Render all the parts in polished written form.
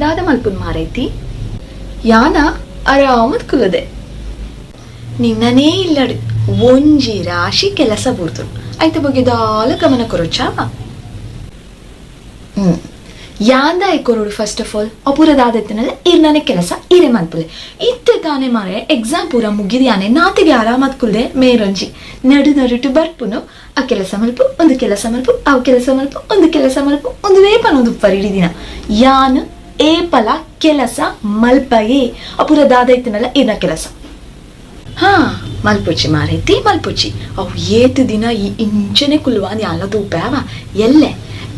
ದಾದ ಮಲ್ಪುನ್ ಮಾರೈತಿ ಯಾನ ಆರಾಮದ್ ಕುಲ್ಲದೆ ನಿನ್ನನೇ ಇಲ್ಲಡು ಒಂಜಿ ರಾಶಿ ಕೆಲಸ ಬೂರ್ತುಂಡು ಐತ ಬಗ್ಗೆ ದಾಲ ಗಮನ ಕೊರೊಚ್ಚಾ ಹ್ಮ್ ಯಾಂದಾಯ್ ಕೊರೊಡು first of all ಅಪೂರ ದಾದೆತ್ತನಲ್ಲ ಇರ್ನನೆ ಕೆಲಸ ಇರೆ ಮನ್ಪುಲೆ ಇತ್ತೆ ತಾನೆ ಮಾರೆ ಎಕ್ಸಾಮ್ ಪೂರ ಮುಗಿದ್ಯಾನೆ ನಾತಿಗೆ ಆರಾಮದ್ ಕುಲ್ದೆ ಮೇರೊಂಜಿ ನಡು ನಡುಟು ಬರ್ಪುನು ಆ ಕೆಲಸ ಮಲ್ಪು ಒಂದು ಕೆಲಸ ಮಲ್ಪು ಅವು ಕೆಲಸ ಮಲ್ಪು ಒಂದು ಕೆಲಸ ಮಲ್ಪು ಒಂದುವೇ ಪನೊಂದು ಇಡೀ ದಿನ ಯಾನ್ ಏಪಲ ಕೆಲಸ ಮಲ್ಪಯೇ ಅಪೂರ ದಾದೈತನಲ್ಲ ಇರ್ನ ಕೆಲಸ ಹಾ ಮಲ್ಪುಚಿ ಮಾರೈತಿ ಮಲ್ಪುಚಿ ಅವು ಏತ್ ದಿನ ಈ ಇಂಚನೆ ಕುಲ್ವಾನ್ ಯಾಲ ತೂಪಾವ ಎಲ್ಲೆ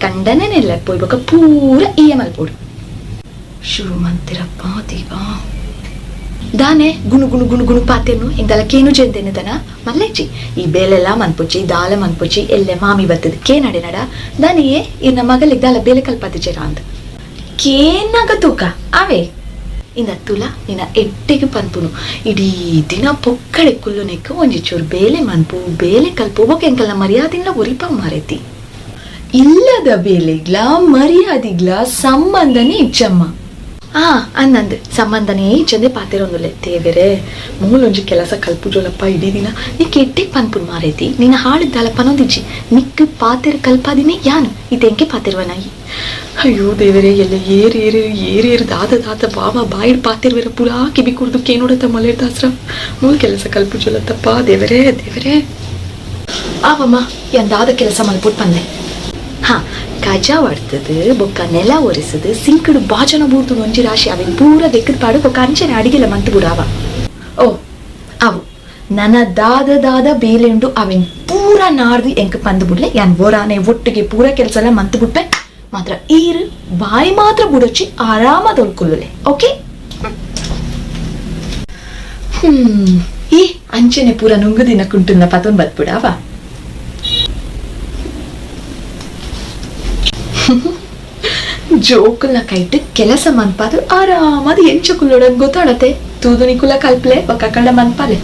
ಕಂಡನೆನೆಲ್ಲ ಪೋಯ್ ಪೂರ ಈಯ ಮಲ್ಪೋಡು ಶುರು ಮಂತಿರಪ್ಪ ದೀವಾ ದಾನೆ ಗುಣು ಗುಣು ಗುಣು ಗುಣು ಪಾತೆನು ಇಂದಲ ಕೇನು ಜೆಂದೆನು ದನ ಮಲ್ಲೆಚ್ಚಿ ಈ ಬೇಲೆಲ್ಲ ಮನ್ಪುಚಿ ದಾಲ ಮನ್ಪುಚಿ ಎಲ್ಲೆ ಮಾಮಿ ಬತ್ತದ ಕೇ ನಡೆ ನಡ ದಾನೆಯೇ ಇನ್ನ ಮಗಲಿಗೆ ದಾಲ ಬೇಲೆ ಕಲ್ಪಾತಿ ಜರ ಅಂದ್ ಕೇನಾಗ ತೂಕ ಅವೇ ಇಂದ ತುಲ ನಿನ್ನ ಎಟ್ಟೆಗೆ ಪನ್ಪುನು ಇಡೀ ದಿನ ಪೊಕ್ಕಡೆ ಕುಲ್ಲುನೆಕ್ ಒಂಜಿ ಚೂರು ಬೇಲೆ ಮನ್ಪು ಬೇಲೆ ಕಲ್ಪು ಬೊಕ ಎಂಕಲ್ನ ಮರ್ಯಾದಿನ್ಲ ಒರಿಪ ಮಾರೈತಿ ಇಲ್ಲದ ಬೇಲೆಗ್ಲ ಮರ್ಯಾದಿಗ್ಲ ಸಂಬಂಧನೇ ಇಚ್ಚಮ್ಮ ಆ ಅನ್ನಂದು ಸಂಬಂಧನೇ ಇಚ್ಚಂದೆ ಪಾತಿರೊಂದುಲೆ ತೇವೆರೆ ಮೂಲೊಂಜಿ ಕೆಲಸ ಕಲ್ಪುಜೋಲಪ್ಪ ಇಡೀ ದಿನ ನಿಕ್ ಎಟ್ಟೆಗ್ ಪನ್ಪುನ್ ಮಾರೈತಿ ನಿನ್ನ ಹಾಳಿದ್ದಾಲ ಪನೊಂದಿಜ್ಜಿ ನಿಕ್ ಪಾತೆರ ಕಲ್ಪಾದಿನೇ ಯಾನು ಇತೆಂಕೆ ಪಾತಿರುವನಾಯಿ ಅಯ್ಯೋ ದೇವರೇ ಎಲ್ಲ ಏರು ಏರು ಏರು ಏರು ದಾದ ದಾದ ಬಾವ ಬಾಯಿಡ್ ಪಾತಿರ್ವೆರ ಪೂರಾ ಕಿವಿ ಕುಡ್ದು ಕೇನೋಡತ್ತ ಮಲೇರ್ ದಾಸ್ರ ಮೂಲ ಕೆಲಸ ಕಲ್ಪುಜೋಲತ್ತಪ್ಪ ದೇವರೇ ದೇವರೇ ಆವಮ್ಮ ಎಂದಾದ ಕೆಲಸ ಮಲ್ಪುಟ್ ಪಂದೆ ಹಾ ಕಜ ಬರ್ತದೆ ಬೊಕ್ಕ ನೆಲ ಒರೆಸದು ಸಿಂಕಡು ಬಾಜನ ಬೂರ್ದು ಒಂಜಿ ರಾಶಿ ಅವೆನ್ ಪೂರ ದೆಕ್ಕದ ಪಾಡು ಬೊಕ್ಕ ಅಂಚನೆ ಅಡಿಗೆಲ ಮಂತು ಬಿಡಾವ ಓ ಅವು ನನ್ನ ದಾದ ದಾದ ಬೇಲೆಂಡು ಅವೆನ್ ಪೂರ ನಾಡ್ದು ಎಂಕ್ ಪಂದು ಬಿಡ್ಲೆ ಯಾನ್ ಒರಾನೆ ಒಟ್ಟಿಗೆ ಪೂರ ಕೆಲಸ ಎಲ್ಲ ಮಂತು ಬಿಟ್ಪೆ ಮಾತ್ರ ಈರು ಬಾಯಿ ಮಾತ್ರ ಬುಡೊಚ್ಚಿ ಆರಾಮ ತೊಳ್ಕೊಲ್ಲುಲೆ ಓಕೆ ಹ್ಮ್ ಈ ಅಂಚನೆ ಪೂರ ನುಂಗು ದಿನ ಕುಂಟುನ್ನ ಪತೊನ್ ಬತ್ಬಿಡಾವ ಜೋಕುಲ್ನ ಕೈಟ್ ಕೆಲಸ ಮನ್ಪಾದು ಆರಾಮದ ಎಂಚ ಕುಲ್ಲೋಡನ್ ಗೊತ್ತಾಡತೆ ತೂದು ನಿಕುಲ ಕಲ್ಪ್ಲೆ ಬೊಕ್ಕ ಕಳ್ಳ ಮನ್ಪಾಲೆ.